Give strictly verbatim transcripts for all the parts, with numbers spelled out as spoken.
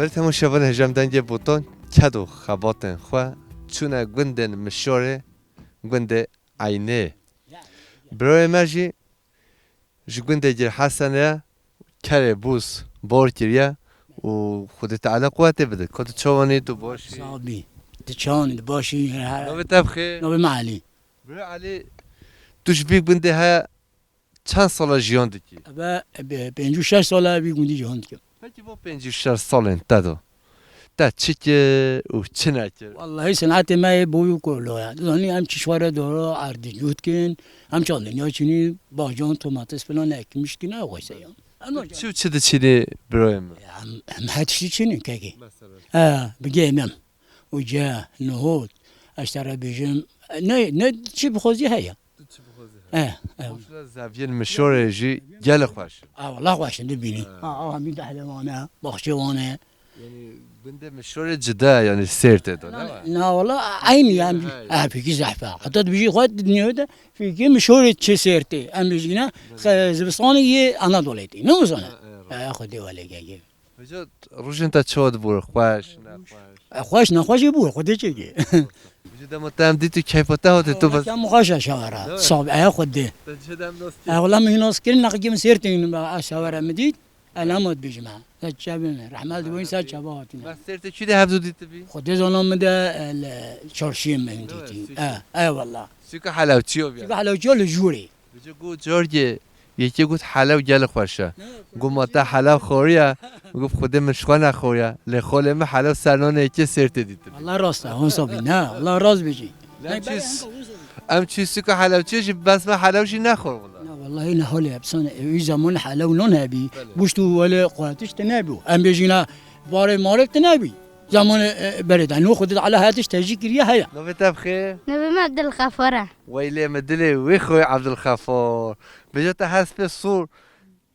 Belê temaşevanên hêja em dengê Botan ked û xebatên xwe çûne gundên Mişorê, gundê Eynê. Birayê me jî ji gundê Gir Hesen e, kerê bûz bor kiriye û Xwedê Teala quwetê bide. Ka tu çawanî, tu baş î? Sax bî. Tu çawanî, tu baş î? Navê te bi xêr? Navê me Elî. Birê Elî, tu ji vî gundê heye çend sala jiyan dikî? Ebe, ebe, pêncî û şeş sala vî gundî jiyan dikim. Peki bo pêncî û şeş salên te de te çi kir û çi nekir? Wellahî senetê me yê boyû kolo ye. Dizanî em çi şware doro erdî cû dikin, em çandiniya çinî, bacan, domates filan ekmiş dikin, ew xwese ya. Em Çi û çi diçînî birayê min? Em, em her tiştî çinî kekê. Mesela? He, bi gêm em. Uce, nohut, ez te re bêjim, ne, ne çi bixwazî heye. Tu çi bixwazî heye. Eh, eh. Maşallah, zeviyên Mişorê jî gelek xweş in. Ah, wela xweş in, dibînî. Ha. Ha, ah, hemî dehle wan e, baxçe wan e. Yanî gundê Mişorê cida ye, yanî Sêrtê de, ne Na, var? Na, wela eynî ye, em, He. Eh, fikî zehf e. Heta dibêjî xwe di dinyayê de fikî Mişorê çi Sêrtê. Em bêjîne, xe-, zivistanê yê Anadolê tê. Ne wisa ne? He, he, Eh, Xwedê welê kekê. Vêca rojên te çawa dibû? Xweş, nexweş? E, xweş, nexweş ê bû, Xwedê çêkê. Vêca dema te em dît û keyfa te hatê tu bes. Wela xweş e şawara. Değil mi? Sab, e, Xwedê. Te cihê de em nas E, kir? Wela min nas kirin, neqikê min Sêrtê min, e, şawara min dît. E, nema dibêjim, e. Te çavê min, rehmet dibûn, ser çava hatine. Me Sêrtê kî de hevdû dîtibî? Xwedê zana min de, e, li çarşiyê min Değil mi? dîtî. Sîkî. E, e, wela. Sîkî helewçiyo biya. Sîkî helewçiyo li jûrê. Vêca got, cargê yekê got helew gelek xweş e. Ne, Got ma te helew xwariye. Got Xwedê min ji xwe nexwariye. Lê xalê min helew ser nanê yekê Sêrtê dîtibî. Allah rast e, hon sabî, ne, Allah rast bêjî. Em çî s-, em çî sika helewçê jî bes me helew jî nexwar wela. Na, wellahî ne holê hepsane. Ew zaman helew non hebî. Belê. Guşt û wele quwetiş te nebû. Em bêjîna barê marê te nebî. Zamanê, e, berê de. No Xwedê Teala hetiş tejî kiriye heye. Navê te bi xêr? Navê me Abdulxefar e. Weylê min dilê wî xwe Abdulxefar. Bêje te hespê sor,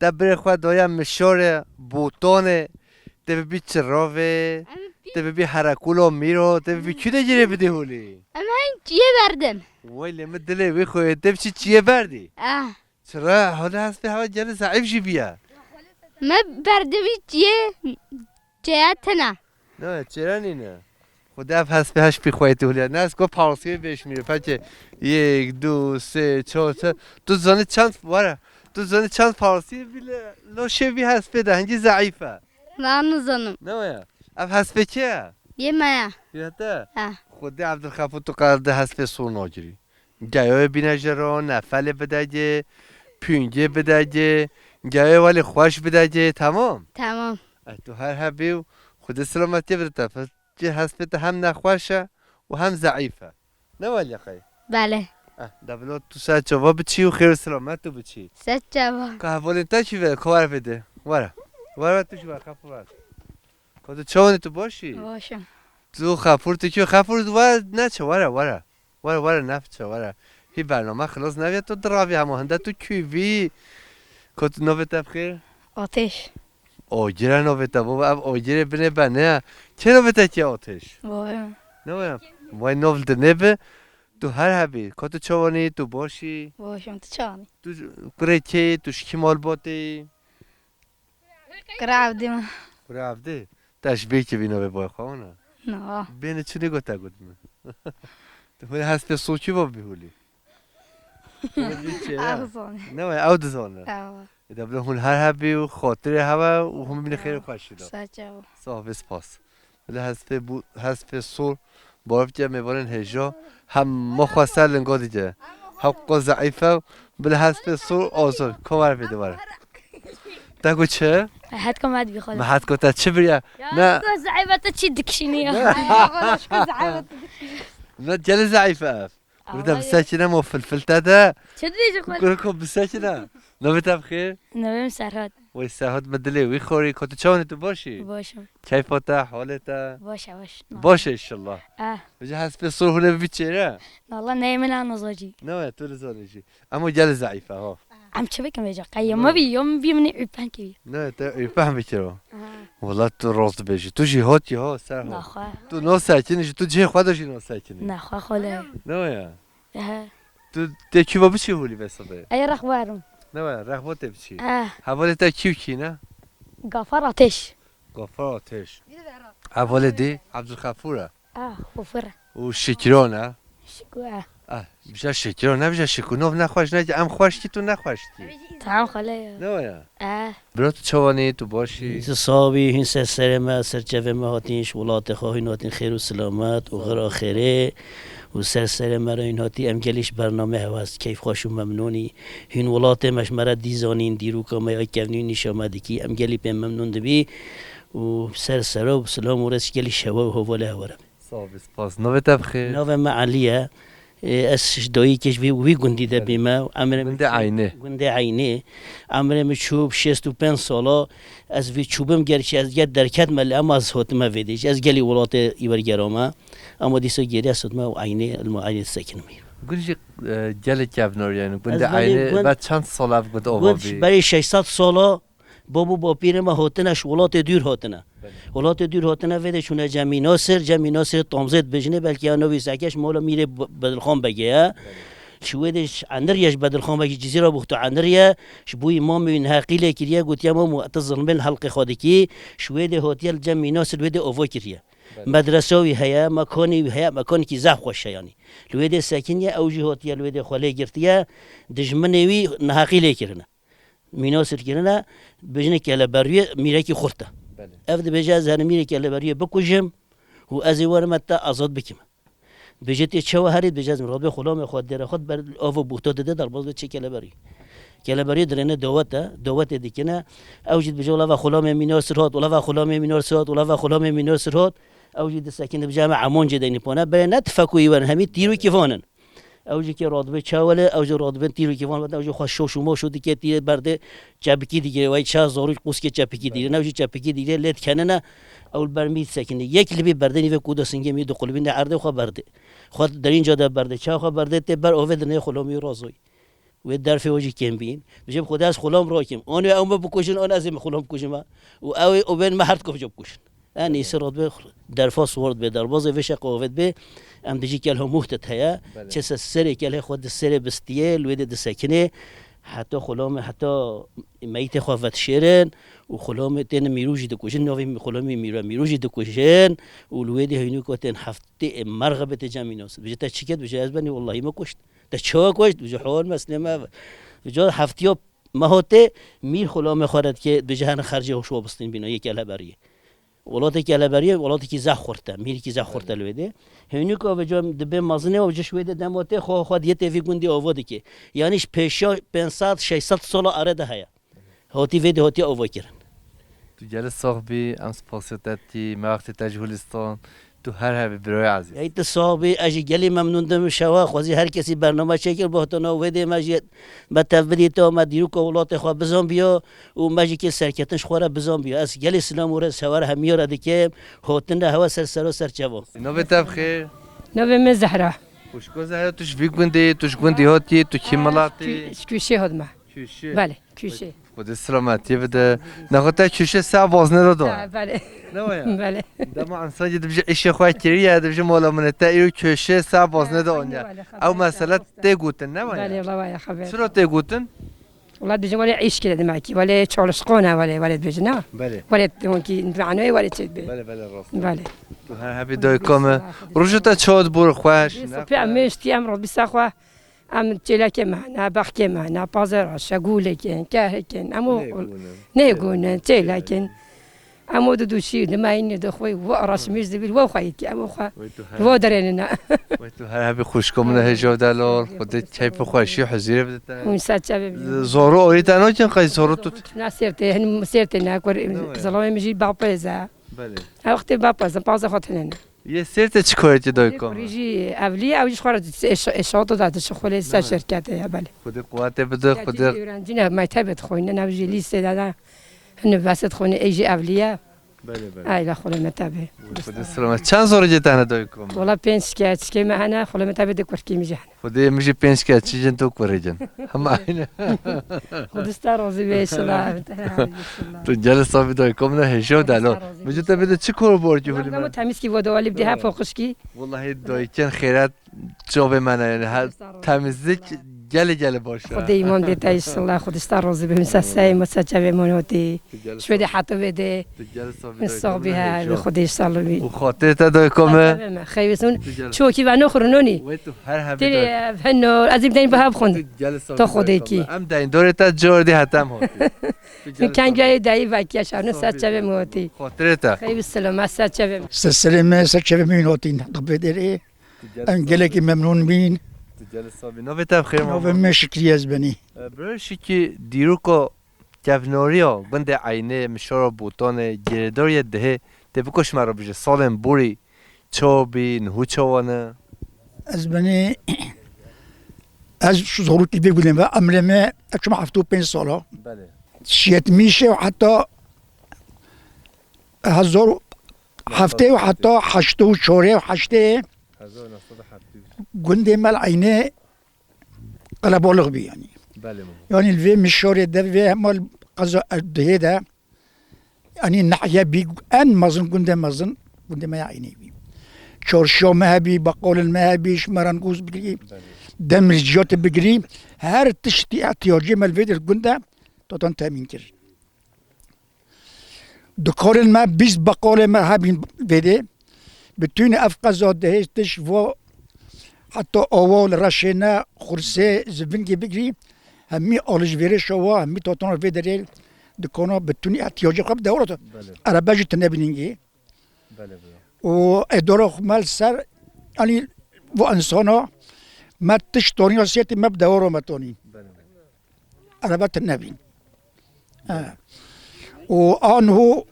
te birê xwe daye Mişorê, Botanê, te bibî Çirovê, Em bî- te bibî Herekûlo Mîro, te bibî kî de girê bidî holî? Em hên çiyê berdim. Weylê min dilê wî xwe, te biçî çiyê berdî? Ah. Çira, holê hespê hewa gelê zeîf jî biya. Me berdivî çiyê çeya tine. Ne, çêre nîne. Xwedê ev hespê heş pî xweytê huliya. Ne, ez ku palasiyê bêşmîre. Pekê, yek, du, sê, çar, çar. Tu zanî çend, were. Tu zanî çend palasiyê bî li, lo şê vî hespê de. Hingî zeîf e. Na, nizanim. Ne waya? Ev hespê kê ye? Yê me ye. Yê te? He. Xwedê Evdilxefûr tu qal de hespê sor nagirî. Geyoyê bîne jê re, nefelê bidegê, pûngê bidegê, geyoyê welê xweş bidegê, temam? Temam. E, tu her hebî û Xwedê silametiyê bide te. Cê hespê te hem nexweş e û hem zeîf e. Ne welê qey? Belê. Eh, de bila tu ser çava biçî û xêr û silamet tu biçî. Ser çava. Ka hevalên te çi ve, ka were vêde. Were. Were tu jî were, Xefûr were. Ka tu çawanî, tu baş î? Baş im. Tu Xefûr tu kî? Xefûr were neçe, were, were. Were, were, nefiçe, were. Hî bername xilas neviya, tu diravî hema hinde tu kûvî. Ka tu navê te bi xêr? Ateş. Agir e navê te baba, ev agirê binê be ne ya. Kê navê te kê Ateş? Vay. Ne waya? Vay nav li dinê bi. Tu her hebî. Ka tu çawanî, tu baş î? Baş im, tu çawanî? Tu kurê kê, tu ji kî malbatê? Kurê Evdê me. Kurê Evdê? Te ji bê kivî navê boy xwe wana? Na. Bêne çi nêgot te got min? Tu hûn hespê soçî va bihûlî. Ew zanî. Ne waya, ew dizane. Ewa. Ê de bila hûn her hebî û xatirê hewe û hûn bîne xêr û xweşî de. Ser çava. Sağ ol, spas. Bila hespê bû, hespê sor, barvke mêvanên hêja, hema xwe ser linga dike. Hewqa zeîf e, bila hespê sor azor. Ka were vêde were. Te got çi? Hetka me dibî xwe. Me hetka te çi biriye? Ya, ne. Ka zeîf e, te çi dikişînî ya? Ne. Xwe şko zeîf e, te dikişînî. Ne, gelê zeîf e ev. Burada bisekine mo filfil te de. Çi dibêjî xwe? Kuro ko bisekine. Navê te bi xêr? Navê min Serhat. Wey Serhat, min dilê wî xorî. Ko tu çawanî, tu baş î? Baş im. Keyfa te, halê te? Baş e, baş. Baş e inşallah. Eh. Vêca hespê sor hûn ê bibî çêre? Nala neyê min a niza jî. Ne waya, tu nizanî jî. Ema gelê zeîf e ha. Em çi bikim vêca? Qey ya me bî, ya min bî, min ê ûpehn kevî. Ne, te ûpehn bikiro. Aha. Wela tu rast dibêjî. Tu jî hot yî ha, Serhat. Naxwe. Tu nasekinî jî, tu cihê xwe de jî nasekinî. Naxwe xole. Ne waya? Ehe. Tu tê kî va biçî holî vê sibê? Ey rexberim. Ne waya, rexbo tê biçî. Eh. Hevalê te kî û kî ne? Gafar Ateş. Gafar Ateş. Hevalê dê Ebdulxefûr e. Ah, xofir. Û Şikiran e. Şiku e. Ah, bija Şikiran, nebija Şiku. Nov nexweş neke, em xweşkî, tu nexweşkî. Tamam xale ya. Ne waya? Eh. Bira, tu çawanî, tu başî? Tu sabî, hîn ser serê me, ser çevê me hatîn, ji welatê xwe hîn hatîn xêr û silamet û xêr a xêrê û ser serê me re hîn hatî. Em gelî ji bername hewas, keyfxweş û memnûnî. Hîn welatê me ji me re dîzanîn, dîroka me ya kevnî nîşa me dikî. Em gelî pê memnûn dibî û ser sera û silam û rêz ji gelî şewa û hevalê hewa re. Sağ ol, spas. Navê te bi xêr? Navê me Elî ye. Ê, ez ji dayikê ji vî, wî gundî de bîme. Emrê min Gundê Eynê. Gundê Eynê. Emrê min çûb şêst û pênc sala. Ez vî çûbim gerçî ez ger derket me, lê ema ez hotime vê dê. Ez gelî welatê îwergera me. Ema dîsa gêrî ez hotime û Eynê, li ma Eynê sekinimî. Gund jî, e, gelek kevnar yani. Ez Gundê belê Eynê gund, ve çend sala ev gund ava gund bî? Berê şeş sed sala Bab û bapîrê me hatine, ji welatê dûr hatine. Belê. Welatê dûr hatine, vê de çûne Cemî Nasir, Cemî Nasirê Tamzê dibêjinê, belkî ya navî seke ji mala mîrê Be-, Bedilxan Begê ye. Belê. Ji wê de ji Enirye, ji Bedilxan Begê, Cizîra Buxtu Enirye, ji bo îmamê wî neheqî lê kiriye, gotiye, "Mamo, tu zilmên helqê xwe dikî." Ji wê de hatiye li Cemî Nasir wê de ava kiriye. Belê. Medresa wî heye, mekanê wî heye, mekanekî zehf xweş e yanî. Li wê de sekiniye, ew jî hatiye li wê de xwe lê girtiye, dijminê wî neheqî lê kirine. Mînasir kirine, bêjine Keleberûyê mîrekî xurt e. Belê. Ev dibêje, "Ez herim mîrê Keleberûyê bikujim û ez ê werime te azad bikim." Dibêje, "Tê çawa herî?" Dibêje, "Ez miradbê xulamê xwe dêre xwe ber ava buhta dide derbaz be çê Keleberûyê." Keleberûyê dirêne dawet e, dawetê dikine. Ew jî dibêje, "Wela va xulamê Mînasir hat, wela va xulamê Mînasir hat, wela va xulamê Mînasir hat." Ew jî disekine, dibêje, "Em ê emancê deynî pana." Berê ne tifek û îwer in, hemî tîr û kîvan in. Ew jî kê radibe çawele, ew jî radibe tîr û kîvan, ew jî xwe şoş û moş û dike tîrê berdê çepikî digire, wey ça zarû qûskê çepikî digire, ew jî çepikî digire, lê dikenine, ew li ber mî disekine. Yek li bî berdê nîvê kûda singê mî diqulibîne erdê xwe berdê. Xwe derînca de berdê, ça xwe berdê tê ber ovê dinê xulamî razoyî. Wê derfê we jî kêm bîn. Dibêje, "Bi Xwedê ez xulam rakim. An wê ew me bikujin, an ez ê min xulam bikujim ha. Û ew ê ovên me her dikom jî bikujin." En iyisi radibe derfa siwar dibe, derbazê vê şeqe ovê dibe, em dijî kelha muhtet heye, Belê. Çe se serê kelhê xwe di serê bistiyê, li wê de disekinê, heta xulamê, heta meytê xwe vedişêrin û xulamê tên mîrû jî dikujin, navê xulamê mîra mîrû jî dikujin û li wê de hênûka tên heftê merxebê tê cemî nas. Dibêje, "Te çi ket?" Dibêje, "Ez benî wellahî me kuşt." "Te çawa kuşt?" Dibêje, "Hol me sinê me." Dibêje, "Heftiya me hatê mîr xulamê xwe re dike, dibêje, herin xercê hoş wa bistîn bîna yê kelheberiyê." Welatê Keleberiyê, welatekî zehf xurt e, mîrikî zehf xurt e li wê dê. Hênûka vêca dibe mezinê û ji wê dê dema tê xwe, xwe diyê tê vî gundî ava dike. Yanî ji pêşiya pênc sed şeş sed sala ere de heye. Hatî vê dê hatiye ava kirin. Tu gelê sax bî, em spasiya te dikî, me wextê te ji Hulistan, tu her hebî birayê ezîz. Ey tu sax bî, ez jî gelî memnûn dim, şewa xwezî her kesî bername çêkir, bo heta nav wê dê me jî Me tev bidî te, me dîroka welatê xwe bizanbiya û me jî kê serketin ji xwe re bizanbiya. Ez gelê silam û rêz hewe re hemiya re dikim. Hotine hewe ser sero ser çevo. Navê te bi xêr? Navê min Zehra. Xwişko Zehra, tu ji vî gundê, tu ji gundî hatî, tu kî milatî? Kü-, ji Küşê hatime. Küşê? Belê, Küşê. Xwedê selametiyê bide. Nexwe te Küşê se baznê de da? Ha, belê. Ne waya? Belê. Dema însan jî dibêje îşê xwe kiriye, dibêje mola min te îro Küşê se baznê de anya. Ew mesele tê gotin, ne waya? Belê, la waya xeber. Çira tê gotin? Wala dibêjin wele îş kire demekî, wele çalışkan e, wele, wele dibêjin, ha? Belê. Wele, wekî, manoyê wele çê dibê. Belê, belê, rast. Belê. Tu her hebî dayika me. Roja te çawa dibû xweş, ne xweş? Em mêştî em rotbîsa xwe. Em çêlekê me hene, bexkê me hene, pazera, şegûlekên, kehekên, em o nêgûnin, çêlekên. Em o didûşî, dimeynî, dixwî, wi araşmîş dibî, wi xweyî dikî, em o xwe, wi derênine. Wey tu her hebî xwişka min e, hêja delal, Xwedê keyf û xweşî huzîrê bide te. Hûn ser çavê bînin. Zoro orî te nakin, qey zoro tu. Na sêrtê, hin sêrtê ne, kur zilamê min jî bapêz e. Belê. Ew wextê bapêz e, paza xwe tinene. Yê sêrtê çi karê tê dayika min? Kurî jî evlî ye, ew jî xwe re eş-, eşato da dişixulê ser şirketê ye, belê. Xwedê quwetê bide, Xwedê. Öğrenci ne, mektebê dixwîne, ew jî lîsê de, de, unîversîte dixwîne, ey jî evlî ye. Belê, belê. Eyle xulê me tebê. Xwedê selamet. Çend zarokê te hene dayika min? Wala pênc şikayetçikê me hene, xulê me tebê dê kurkî min jî hene. Xwedê min jî pênc şikayetçikên tu kurê cin. Hema aynî. Xwedê te razî be, inşallah. Tu gelê sax bî dayika min e, hêja û delal. Min jî te bide çi kor bor ki hulî me? Temizkî vo dewalî bidî hep xwişkî. Wallahî dayikên xêret çavê me ne yani. Temizlik Gelê gelê baş e. Xwedê îman dê te înşallah, Xwedê ji te razî be. Min ser serê me, ser çavê me hatî. Tu gelê Şwedê sax. Heto vê de. Tu gelê sax bî, Min dayê, sax bî, min he, hêja. Xwedê ji te razî be. Û xatirê te dayê ka me. Ser çavê me. Xeyr wî sun. Tu gelê Çokî ve noxurin onî. Wê tu her hebî Têrê dayê. Ev heno, ez ê bideyim ve hev xwend. Tu gelê sax Ta bî dayê Xwedê ka kî. Me. Em deyndorê te cor dî hetem hatî. Tu gelê sax bî. Kengayê dayî vekî şano Sax ser bî çavê dayê. Me hatî. Xatirê te. Xeyr wî selamet ser çavê me. Ser serê me, ser çavê me hatî. Tabê derê. Tu gelê Em sax gelekî bî. Memnûn bîn. Tu gelê sax bî. Navê te bi xêr Navê mama. Me Şikrî Ezbenî. E, Biro Şikrî, dîroka kevnariya gundê Eynê, mişara Botanê, girêdariya dihê, tê biko ji me re bije, salên borî çawa bî, niho çawa ne? Ez benî, ez şu zorûkî vê gundê me, emrê me, ez çûme heftê û pênc sala. Belê. Ji yetmişê û heta hezar û heftê û heta heştê û çarê û heştê Hezar û neh sed û heftê û çar. Gundê me li Eynê qelebalix bî yanî. Belê baba. Yanî li vê mişarê de, vê hema li qeza Erdihê de, yanî nahiye bî, en mezin, gundê mezin, gundê me ya Eynê bî. Çarşiya me hebî, beqalên me hebî, ji merengûz bigirî, Belê. Demirciyatê bigirî, her tiştî ihtiyacê me li vê der gund de totan temîn kir. Dikarên me, bîst beqalê me hebîn vêdê. Bütün ev qeza dehêj tiş vo heta awa li reşê ne, xursê, zivingê bigirî. Hemî alişverişa wa, hemî totona vê derê dikana bütün ihtiyacê xwe bi dewra to. Belê. Erebe jî tune bîningî. Belê, belê. Û êdara xwe me li ser, yanî vo insana me tiş toniya sêtî me bi dewra me tonî. Belê, belê. Erebe tune bîn. He. Û anho,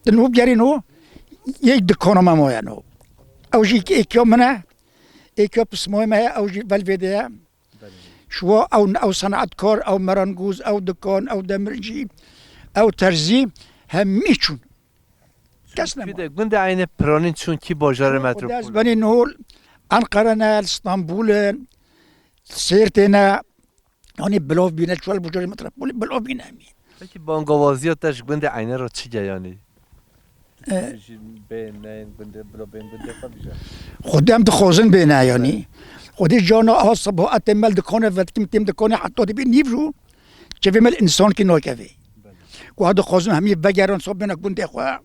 din û gerîn û yek dikana me moyeno. Ew jî êkiya min e, êkiya pismoyê me ye, ew jî vel vê de ye. Belê. Şiwa ew, ew senatkar, ew merengûz, ew dikan, ew demircî, ew terzî, hemî çûn. Kes nema. Çi de gundê Eynê piranîn çûn kî bajarê Xwedê ez metropol? Benî nol, Enqere ne, Stenbul in, Sêrtê ne, Yanî bilov bîne, çol bujarê metropolî bilov bîne hemî. Peki bangawaziya te ji gundê Eynê re çi ge yanî? E. Ji bê neyên gundê, bilo bên gundê xwe bije. Xwedê em dixwazin bêne yanî. Xwedê cana a sibahatê me li dikane vetkî, têm dikane heta dibê nîv jû çevê me li însankî nakeve. Belê. Ku ha dixwazin hemî vegerin, so bêne gundê xwe,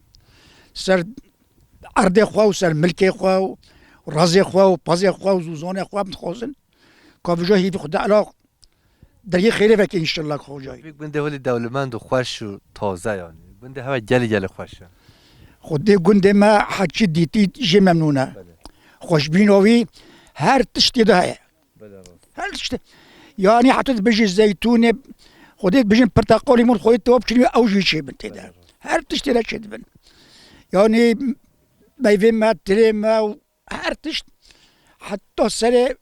ser erdê xwe û ser milkê xwe û razê xwe û pazê xwe û zûzanê xwe em dixwazin. Ka vêca hêvî Xwedê elaq. Deriyê xêrê veke înşallah Xocayî. Vî gundê holî dewlemend û xweş û taze yanî. Gundê hewe gelê gelê xweş e. Xwedê gundê me heçî dîtî jê memnûn e. Belê. Xweşbîna wî her tiştê de heye. Belê rast. Her tiştê. Yanî heta dibêjî zeytûnê, Xwedê dibêjin pirteqalî min Xwedê tewab çinî ew jî çêbin tê de. Belê rast. Her tiştê de çêdibin. Yanî meyvê me, tirê me û her tişt heta serê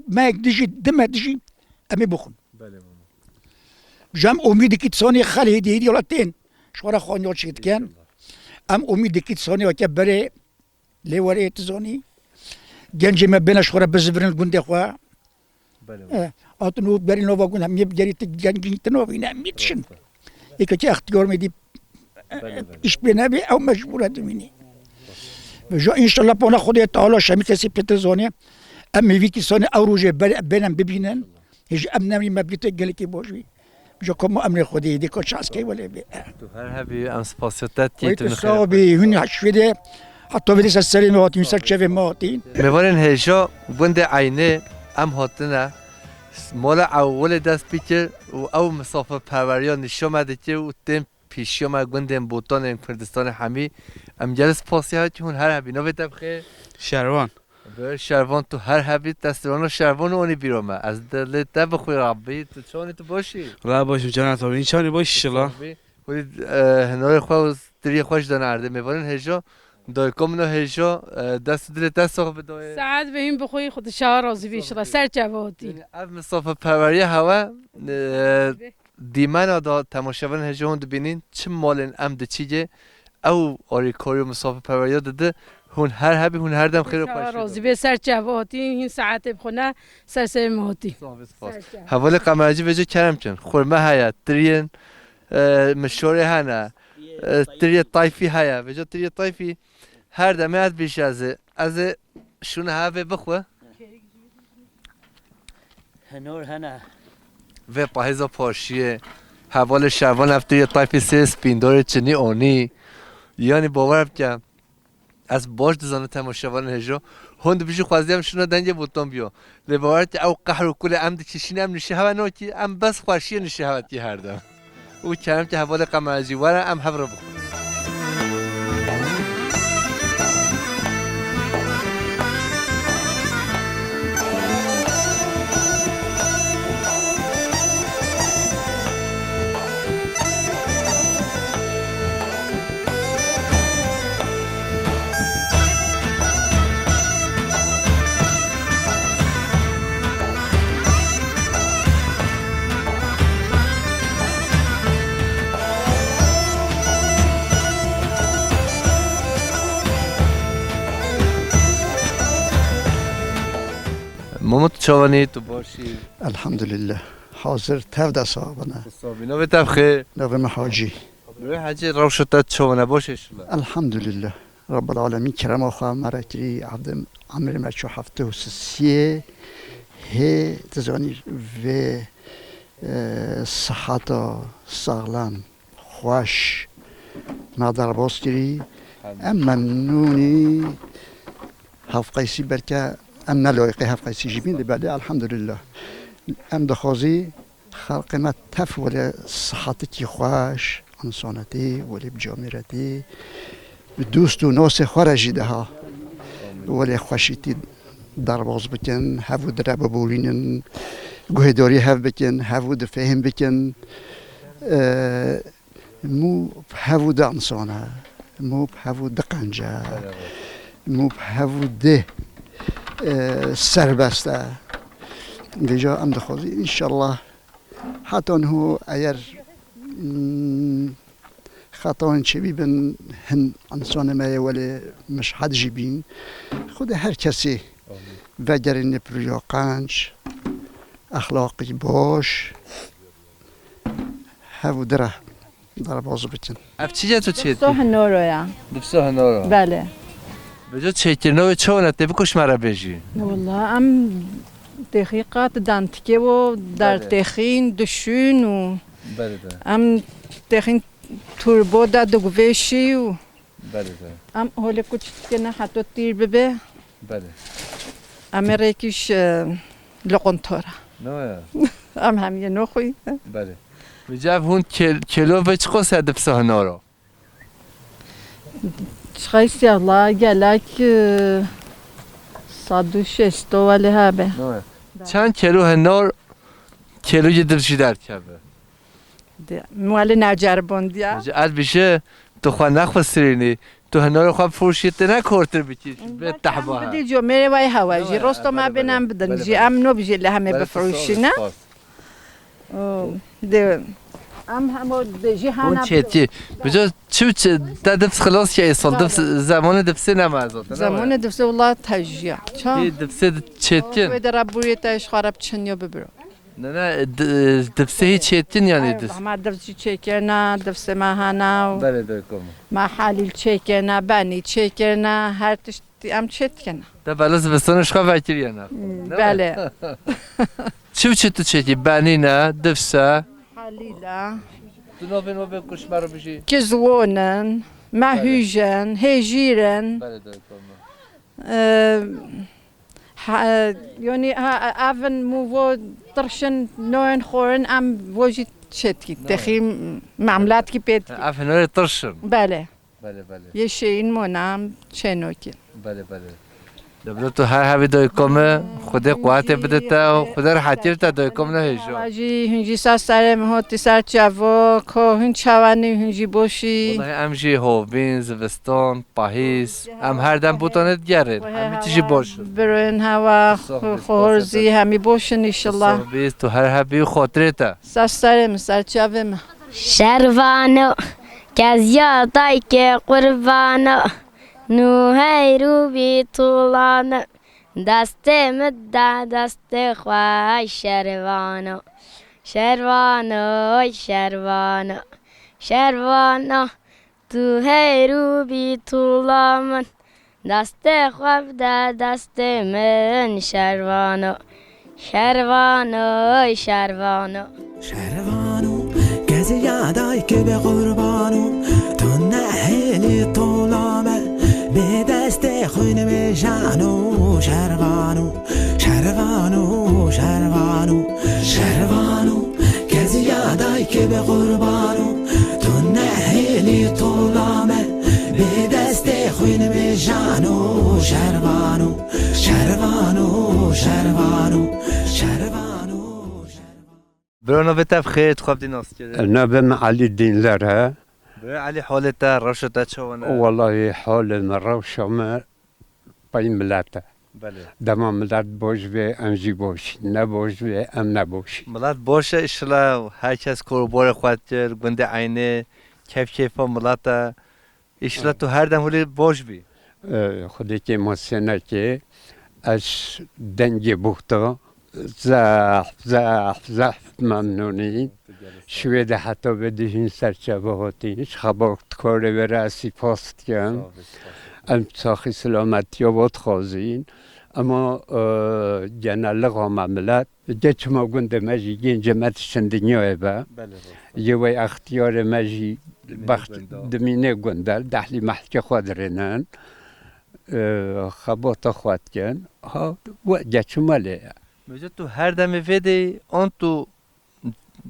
mehek dijî, di meh dijî em ê bixwin. Belê mama. Ji em umîdekî tisanê xelê hêdî hêdî wela tên ji xwe re xaniya çêdikin. Înşallah. Em umîdekî tisanê weke berê lê werê tizanî. Gencê me bêne ji xwe re bizivirin gundê xwe. Belê. Eh, hatin û berî nava gund hemî bi gerî tu gengî tu navîne, hemî dişin. Rast e. Yekekî extiyar me dî Belê, belê. Îş pê nebê, ew mecbûr e dimînî. Vêca înşallah bona Xwedê Teala şemî kesî pê te zanê. Em ê vî kîsanê ew rojê ber-, bênem bibînin. Hêj em nemî me bîte gelekî baş bî. Vêca ka ma emrê Xwedê yê dê ka çaskey welê bê. Tu her hebî, em spasiya te dikî, Wê tu tu min xêr sağ bî, hûn ya şwêdê. Heta vêdê ser serê me hatî, ser çevê me hatî. Mêvanên hêja gundê Eynê em hatine. Mala ewwelê dest pê kir û ew misafirperweriya nîşa me dikir û tên pêşiya me gundên Botanên Kurdistanê hemî. Em gelê spasiya hatî hûn her hebî. Navê te bi xêr? Şervan. Bi Şervan tu her hebî, destê wana Şervan û onî bîra me. Ez dilê te bi xwe rabî, tu çawanî, tu baş î? Wela baş im, cana te bî, çawanî, baş inşallah. Hûn, e, hinarê xwe û tiriyê xwe ji dana erdê mêvanên hêja. Dayika min a hêja, e, dest û dilê te sax be dayê. Saet be hîn bi xwe, Xwedê şa razî be inşallah. Ser çava hatî. Yanî ev misafirperweriya hewe, e, dîmena da temaşevanên hêja hûn dibînin, çi malên em diçîgê, ew alîkarî û misafirperweriya didi, hûn her hebî, hûn her dem xêr û xweşî. Razî be, ser çava hatî, hîn saetê bi xwe ne, ser serê me hatî. Sağ ol, spas. Ser çava. Hevalê Qemercî vêca kerem kin, xurme heye, tiriyên, e, mişorê hene, e, tiriyê tayfî heye, vêca tiriyê tayfî her demê ez bîşe ez ê, ez ê şûne hevê bixwe. Hinor hene. Vê pahêza paşiyê, hevalê şervan ev tu yê tayfê sê spîndorê çinî onî. Yanî bawer bike, ez baş dizanim temaşevanên hêjo. Hûn dibêjî xwezî em şûna dengê botan biyo. Lê bawer ke ew qehr û kulê em dikişîne, em nişî hewe nakî, em bes xweşiyê nişî hewe tî her dem. Û kerem ke hevalê Qemer jî were, em hev re bixwin. Memo, tu çawanî, tu başî? Elhamdülillah. Hazir tev de sabine. Sabî. Navê te bi xêr? Navê me Hacî. Navê Hacî, rewşa te çawan e, baş e şila? Elhamdülillah. Rabbel Alemîn kerema xwe me re kirî, evdin emrê me çû heftê û sisiyê. Hê, tu zanî vê, e, siheta saxlem, xweş me derbas kirî. Em memnûnî. Hevqeysî belke em ne layiqê hevqeysî jî bîn, lê belê elhamdülillah. Em dixwazî xelqê me tev welê sihetikî xweş, însanetî, welê bi camêretî, bi dost û nasê xwe re jî daha welê xweşîtî derbas bikin, hev û dire bibolînin, guhêdarî hev bikin, hev û di fêhm bikin. E, Mû bi hev û di insan e, mû bi hev û di qenc e, mû bi hev û di, e, serbest e. Vêca em dixwazî, înşallah, heta niho eger, mm, xetayên çêbî bin, hin insanê me yê welê mişhed jî bîn. Xwedê her kesî vegerîne piriya qenc, exlaqî baş, hev û di re derbas bikin. Ev çi ye tu çêdikî? Difso hinoro ya. Difso hinoro. Belê. Vêca çêkirina wê çawan e, tê bikû ji me re bêjî? Wela em texîqat dantikê wo Belê. dertexîn, dişûn û Belê, belê. em texîn turbo de diguvêşî û Belê, belê. em holê kuç dikine heto tîr bibe. Belê. Em ê rêkî ji, e, loqontora. Ne ya? Em hemiyê noxwî. Belê. Vêca ev hûn kêl-, kêlo vê çiqas e difso hinoro? Çiqas e la gelek, e, sed û şêst welê hebe. Ne ya? Çend kêlo hinor, kêlo yê div jî derdikeve? De, welê neceribondiya. Ji ez bije, tu xwe nexwesirînî, tu hinarê xwe bifroşî, tu ne kortir bikî, ji bê Bes tehba em he. Bidî comêrê vay hewa jî, Belê, rosto me belê, bêne belê. em bidin Belê, jî, belê. em no bijê li hemê Belê, tu sağ ol, bifroşîne. sağ ol. O, de, em hemo de jî Hûn hana çêdikî. Bijo çi û çi, te difs xilas ke êsal, difs, zemanê difsê nema zaten, ne Zemanê waya? difsê wela tejiya. Ça? Ê difsê çêdikin. Wê de re burê te ji xwe re biçin yo bibiro. Ne, ne, di-, difsê hî çêdikin yanî Ev, dif- hema difsî çêkirina, difsê me hana û Belê, belê, kom. me helîl çêkirina, benî çêkirina, her tiştî em çêdikine. Te belê zivistanê ji xwe vekiriye ne? Hmm, Ne? belê. Çi û çi tu çêkî? Benî ne, difse? Helîl e. Tu navên we bê ku ji me re bijî. Kizwon in, Belê. mehûj in, hêjîr in. Belê, belê, kom. Ee, Ha, yanî, ha, ev in mû vo tirşin noyên xorin em vo jî çêtkî, Noyên. texî memletkî pêtkî. Ev hinorê tirşin. Belê. Belê, belê. Yê şeyin mona em çênokî. Belê, belê. Deblo tu her hevî doyko me, Xwedê quwetê bide te û Xwedê rehetî bide doyko me nehêjo. Jî, hûn jî ser serê min hotî ser çevo, ko hûn çawanî hûn jî boşî. Welahi em jî hovîn, zivistan, pahîz, em her dem botanê digerin. Hemî tijî boş in. Birên hewa, Sağ ol, xor zî hemî boş in inşallah. Sağ ol, tu her hebî xotirê te. Ser serê min, ser çavê min. Şervano, keziya dayke qurbano, nû heyr û bî tulano, destê min de destê xwe şervano. Şervano, şervano, şervano, Tu heyr û bî tula min, destê xwe bide destê min şervano. Şervano, şervano. Şervano, keziya dayke be qurbano, tu nehêlî tola me, bê destê xwîn me jano. Şervano, şervano, şervano, şervano, keziya dayke be qurbano, tu nehêlî tola me, bê destê xwîn me jano. Şervano, şervano, şervano, şervano, şervano. Bro, navê te bi xêr, tu xwe bi dî nas kir. Navê min Elî Dînler e. Bro Elî, holê te, rewşa te çawa ne? Wellahî holê me, rewşa me pey milet e. Belê. Dema milet boş be, em jî boş. Ne boş be, em ne boş. Milet boş e, îşillah her kes kor û borê xwe dikir, gundê Eynê, keyf keyfa milet e. Îşillah tu her dem holê boş bî. Ee, Xwedê kê masê neke, ez dengê buxta zehf, zehf, zehf memnûnî. Şivê de heta vê dihîn serçeve hatîn. Ji xebatkarê were ez sîpas dikim. Em saxî silametiya we dixwazîn. Ema, e, genelixa me milet. Ge çima gundê me jî, gencê me diçin dinyayê ve. Belê, rast e. Yê wey extiyarê me jî dimîne bext-, gunda, dimîne gunda, dehlî mehlkê xwe dirênin. E, xebata xwe dikin. Ha, we, ge çima lê ye? Mêje tu her demê vê de an tu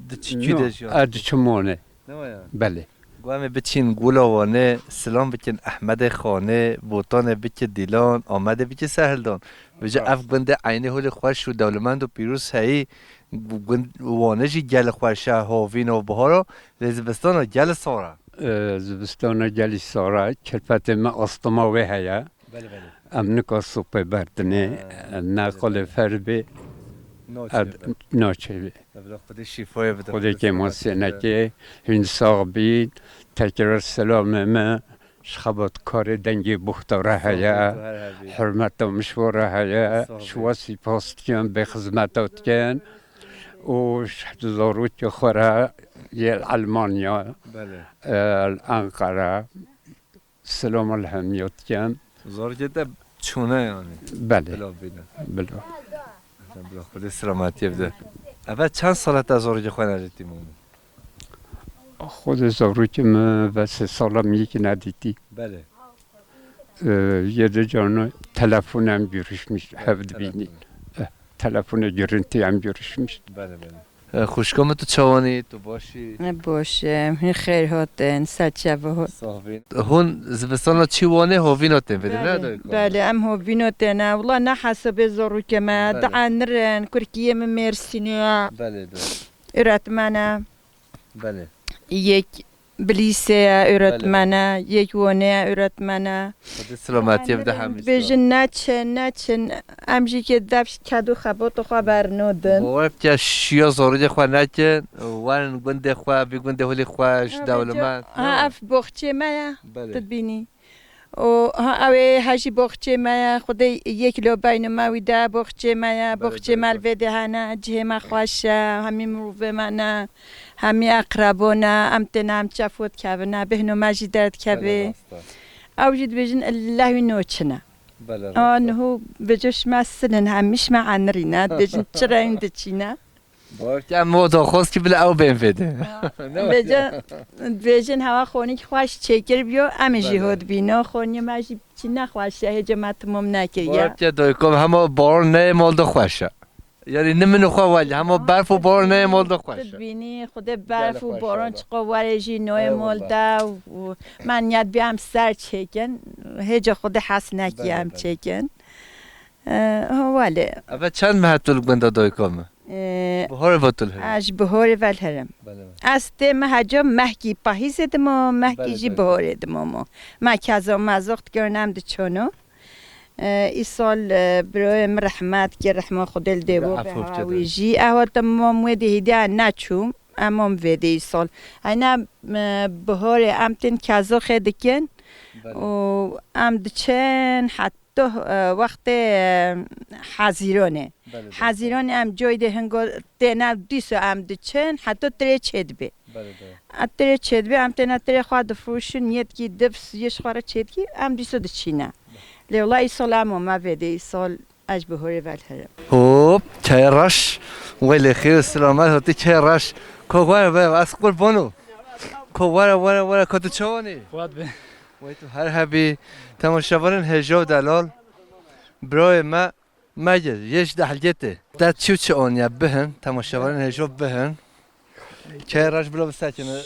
diçî kî de jiyan? Ez diçim Wanê. Ne waya? Belê. Gu em ê biçîn Gula Wanê, silam bikin Ehmedê Xanê, Botanê bike Dîlan, Amedê bike Sehildan. Vêca ev gundê Eynê holê xweş û dewlemend û pîroz heyî, gu-, gund Wanê jî gelê xweş e, havîn û bihara, lê zivistana gelê sar e. Ee, zivistana gelî sar e, kelpetê me astima wê heye. Belê, belê. Em nika sopê berdinê, ha, ne belê, qolê belê, fer bê, naçê bê. Naçê bê. Evla Xwedê şîfayê bide, Xwedê kê masê neke, hûn sax bîn, tekrar selamê me, ji xebatkarê dengê buxta re heye, hurmeta min ji we re heye, ji we sîpas dikim, bê xizmeta dikin û ji zarokê xwe re yê li Elmanya, belê, e, li Enqere, Silam li hemiya dikim. Zarokê te çûne yanî? Belê. Bila bîne. Bila. Bila Xwedê selametiyê bide. Eve çend sal e te zarokê xwe nedîtî Mûmî? Xwedê zarokê min ve sê sala min yekî nedîtî. Belê. Ee, yê de canlı telefonla görüşmüş, hev dibînî. Telefon. Eh, telefonê görüntü em görüşmüş. Belê, belê. E, xwişka min, tu çawanî? Tu baş î? E, baş im. Hûn xêr hatin, ser çava hot. Sax bîn. Hûn zivistana çî Wanê hovîna tên vêdê, ne dayika? Belê, em hovîna têne. Wela ne hesabê zarokê me, belê, dienir in, kurkiyê min Mêrsînê ye. Belê, belê. Öğretmen e. Belê. Yek Bilîsê ye, öğretmen e, belê, yek Wanê ye, öğretmen e. Xwedê selametiyê bide hemî. Dibêjin neçin, neçin. Em jî kê dev ked û xebata xwe bernodin. Bawer bike şiya zarokê xwe nekin. Werin gundê xwe, vî gundê holê xwe, ji dewlemend. Ha, ev boxçê me ye. Belê. Tu dibînî. Û ha, ew ê hejî boxçê me ye. Xwedê yek lo beyno me wî de boxçê me ye. Belê, boxçê me li vê de hene. Cihê me xweş e. Hemî mirovê me ne. Hemî eqrebo ne, em têne em çefo dikevine, bêhno me jî derdikeve. Belê, rast e. Ew jî dibêjin, "Leh wî noçine." Belê, rast e. A, niho vêca şima sinin, hemî şima anirîne, dibêjin, "Çira hûn diçîne?" Belkî em o daxwaz kî bile ew bên vêde. Ha, ne vêca, dibêjin, "Hewa xonîk xweş çêkir biyo, em ê jî, belê, hot bîno, xonî me jî çî nexweş e, hêca me timom nekiriye." Belkî dayika hema baran neyê mal de xweş e. Yanî ne min û xwe welî, hema berf û baran neyê mal de xweş e. Tu dibînî, Xwedê berf û baran çiqo were jî noyê mal de û me niyet bî em ser çêkin. Hêca Xwedê hes nekî em çêkin. Belê, belê. E, ha, welê. Eve çend meh tu li gunda dayika me? E, biharê ve tu li herim? Ez ji biharê ve li herim. Belê, belê. Ez tê meha ca mehkî pahîzê dima, mehkî jî biharê dima ma. Belê, belê. Me keza me zox dikirin em diçono. E, îsal, e, birayê min rehmet kir, rehma Xwedê li dê bo be ha wî jî. Ew hatim mam wê dê hîdî neçûm, em mam vê dê îsal. Heyna, e, biharê em tên kezoxê dikin û em diçin heta, e, wextê, e, Hezîranê. Hezîranê em coy dê hingo têne dîso em diçin heta tirê çêdibê. Belê, belê. A tirê çêdibê, em têne tirê xwe difroşin, yetkî div siyê ji xwe re çêdikî, em dîso diçîne. Belê. Lê wela îsal em ome vê dê, îsal ez ji Bihorê ve li herim. Hop, keye reş. Welê xêr û selamet hatî keye reş. Ko were, were, ez qurban û. Ko were, were, were, ko tu çawanî? Xwat be. Wey tu her hebî. Temaşevanên hêja û delal. Birayê me, me gir, yê ji dehlgê tê. Te çi û çi aniye bihin, temaşevanên hêja bihin. Keye reş bila bisekine.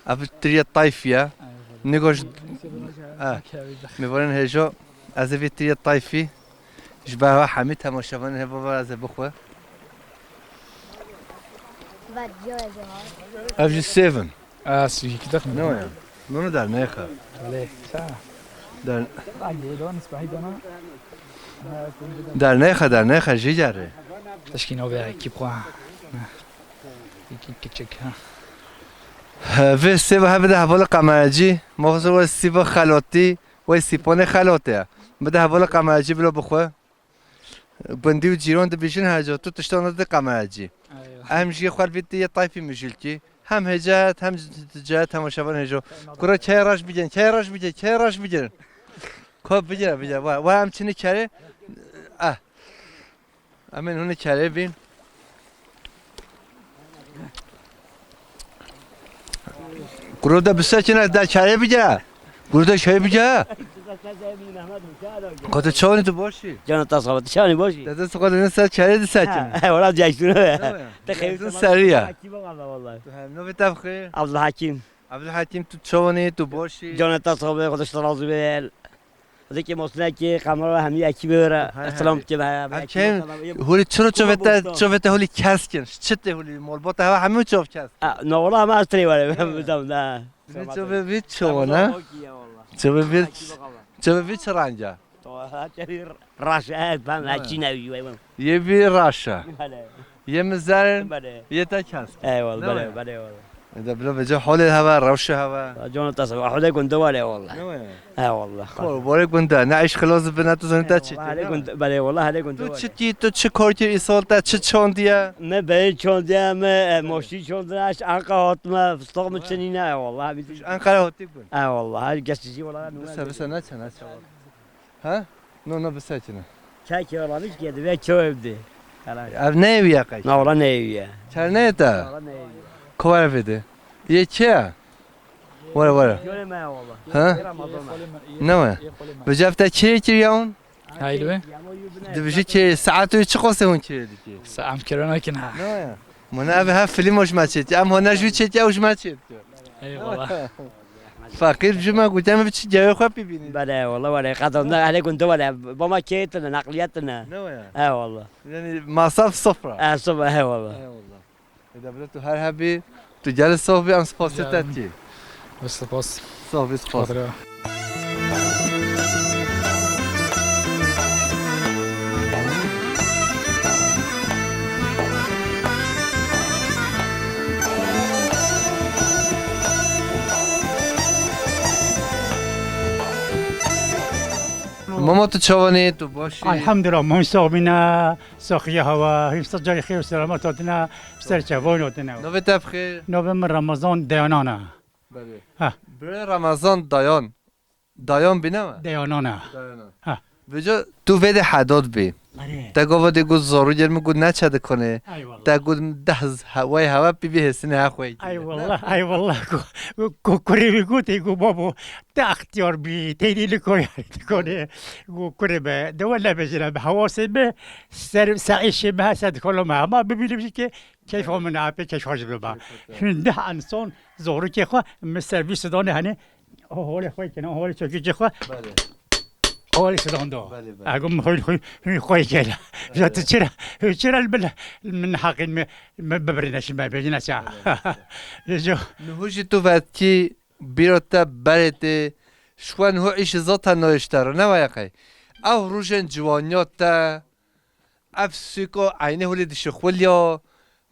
Ev tiriyê tayfî ye. Nigo ji, eh, mêvanên hêja, ez ê vî tiriyê tayfî ji ber hewa hemî temaşevanên hêva ve ez ê bixwe. Ev jî sêv in. Ah, si, ki dakika. Ne o ya? Nunu der nexe. Allez, ça. Der... Allez, donne, c'est pas étonnant. Dernexa, dernexa, jî gerê. Teşkî navê ekîb xwe. Ekîb kiçik, ha. Vê sêva hev bide hevalê qemerecî. Mafsir we sîva xelatî, we sîpanê xelatê ye. Bide hevalê qemerecî bila bixwe. Gundî û cîran dibêjin heca, tu tiştan dide qemerecî. Eywa. Em jî xwe vî tê yê tayfî mijilkî. Hem hêca hem c-, c-, c-, temaşevan hêjo. Kuro keye reş bigin, keye reş bigin, keye reş bigin. Ko bigire, bigire. Wa, wa em çini kere. Ah. Em ên hûn ê kerê bîn. Kuro de bisekine, de kerê bigire. Kuro de şey bigire. Ko tu çawanî, tu baş î? Cana ta sağ ol, tu çawanî, baş î? Dede sokağa ne ser kerê disekine. Ha, he, wala diye işte. Ne ya? Te xeyir. Dede seriya. Hakim abi vallahi. Tu hem navê te bixê? Abdülhakim. Abdülhakim, tu çawanî, tu baş î? Cana ta sağ ol, Xwedê ji te razî be. Xwedê ke mosnekê, kamera hemî ekîbê were. He, he. Selam ke be. Em kêm hûlî çiro çovete, çovete hûlî kesk in. Çi tê hûlî, malbata hewa hemî çov kesk. Ha, no, wala hema ez tirê were. He. Bizam da. Çovê vî çawan e? Çovê vî, çovê vî çi reng e? Her kerî reş e, ben hekî newî wey. Yê vî reş e. Bele. Yê min zer in, bele. Yê te kesk. Eyvallah, bele, bele, eyvallah. E de bila vêca holê heve, rewşê heve. Cana te sağ ol. Holê gundê wale eyvallah. Ne wale? Eyvallah. Xor, borê gundê. Ne îş xilas bi, ne tu zanî te çi. Eyvallah, holê gundê, bele, eyvallah, holê gundê wale. Tu çi kî, tu çi kor kir îsal, te çi çandiye? Me beyê çandiye, me, e, moşî çandiye, ez Anqara hatime, fistaq min çinîne, eyvallah. Anqara hatî bûn. Eyvallah, her geçici olarak. Bise, bise, ne çene, çene. Ha? No, no, bisekine. Çekê wala, hiç geldi ve çoğu evdi. Ev ne ev ya qey? Na, wala ne ev ya. Çer ne ta? Wala ne ev ya. Kuvar evdi. Ye çi ya? Wara, wara. Göre me wala. Ha? Ne var? Bi cefte çi kir ya hûn? Hayır be. Dibiji çi, saat û çi qosê hûn çi diki? Saam kirona kin ha. Ne ya? Mına ev ha film hoş maçet. Em hona ju çet ya hoş maçet. Eyvallah. Feqîr ji me gote me biçî cewê xwe pî bînî. Bele, wala, wala. Qadamda hele gunde wala. Bama kêtine, naqliyetine. Ne o ya? He, wala. Yani masaf sofra. He, sofra, he, wala. Eyvallah. Eda bile tu her hebî, tu gel sof bî, em spasê te tî. Spas. Sof bî, spas. Xatir e. Mama, tu çawanî, tu baş î? Elhamdülillah, min sax bîne, saxiya hewa, hîn sed carî xêr û selamet hatine, ser çavan hatine. Navê te bi xêr? Navê min Ramazan Deyanan e. Belê. Ha. Birê Ramazan Dayan. Dayan bîne mi? Deyanan e. Dayan e. Ha. Vêca tu vê de hedod bî. Erê. Te gava de got zarû gel min got neçe dikonê. Eyvallah. Te got deh z-, he-, wey hewe pî bî hêsine he xwey. Eyvallah, eyvallah. Ku, ku, ku kurê wî gotê, got babo, te extiyar bî, teynî li koyarî dikonê. Got kurê be, de we nebêjine bi hewasê bi, ser, se îşê me, se dikolo me, hema bibînim jî ke keyfa min apê, keyfa ji biba. Keyfa te. Hûn deh ensan zorûkê xwe, min servîs danê, hani, O holê xwe kene, o holê çekî xwe. Belê. O holê sidan do. Belê, belê. Agum xwe, xwe, xwe, xwe kele. Belê. Ya tu çira, çira li bil, min haqin mi, mi bibrine şi me bejine ça. Belê. Yeco. Niho jî tu vetkî bîra te berê tê, şwen ho îşi zaten nayişte re, ne waya qey. Ew rojên ciwaniya te, Ev sûko eynê holê dişixulya,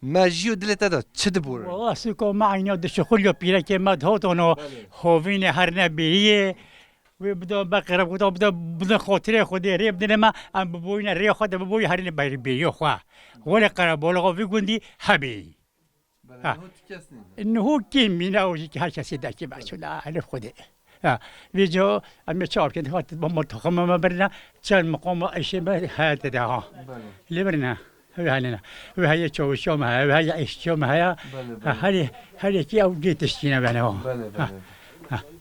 me jî û dilê te de çi dibûre? Wala sûko me eyna dişixulya, pîrekê me dihotono, belê, hovînê herne bêriyê. Wê bide be qerebûta, bide, bide xotirê Xwedê rê bidine me, em biboyine rê xwe de biboyî herîne ber bêriyo xwe. Wele qerebolixa vî gundî hebî. Belê, ha. Niho tu kes nîne. Niho kî mîne û jî her kesê dekî me çûna, elif Xwedê. Ha, vê co em ê çawa bikin? Hat, ma toxuma me birine, çend miqama eşê me heye tê de ha. Belê. Lê birine. Ew hene. Ew heye çawişa me heye, ew heye eşçiya me heye. Belê, Ha, belê. Her, her yekî ew gê tiştîne bene ha. Belê, Ha. belê.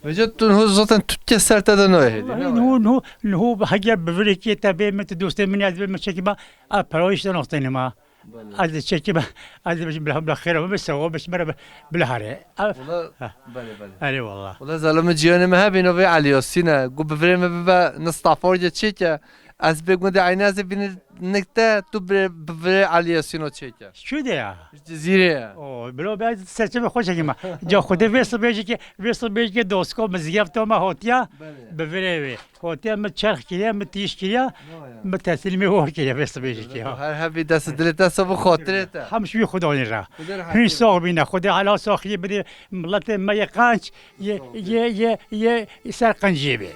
Vêca tu niho zaten tu kes ser te de nayê hêdî, Wallahî ne niho, waya? niho, niho hege bi virêkê te bê min, tu dostê min ez bê min çekî me, a pera işte noqteyne ma. Belê. Ez de çekî me, ez de bêjim bila, bila xêra me, bila sewa, bila me re, bila hare. A, Wala, ha. belê, belê. Erê walla. Wala zelomê ciyonê me hebî, navê Elî Yasîn e. Gu bi virê me bibe, nistaforce çêke. Ez bê gundê Eynê, ez ê bînî nik te, tu bi, bi virê Elî Yasîno çêke. Şu de ya. Ji Cizîrê ye. O, bilo be serçe be xweş hekî me. Ca Xwedê vê sibê jî ke, vê sibê jî ke dosko mizgefto me hotiya, Belê. bi virê wê. Hotiya me çerx kiriya, me tîş kiriya, Ya, ya. me teslîmê we kiriya vê sibê jî ke. Her hebî dest dilê te, sob û xatirê te. Hem şu Xwedê re. Xwedê re Hîn hafîz. sox bîne, Xwedê hala soxiyê bide miletê me yê qenc, yê, yê, yê, yê ser qenciyê be.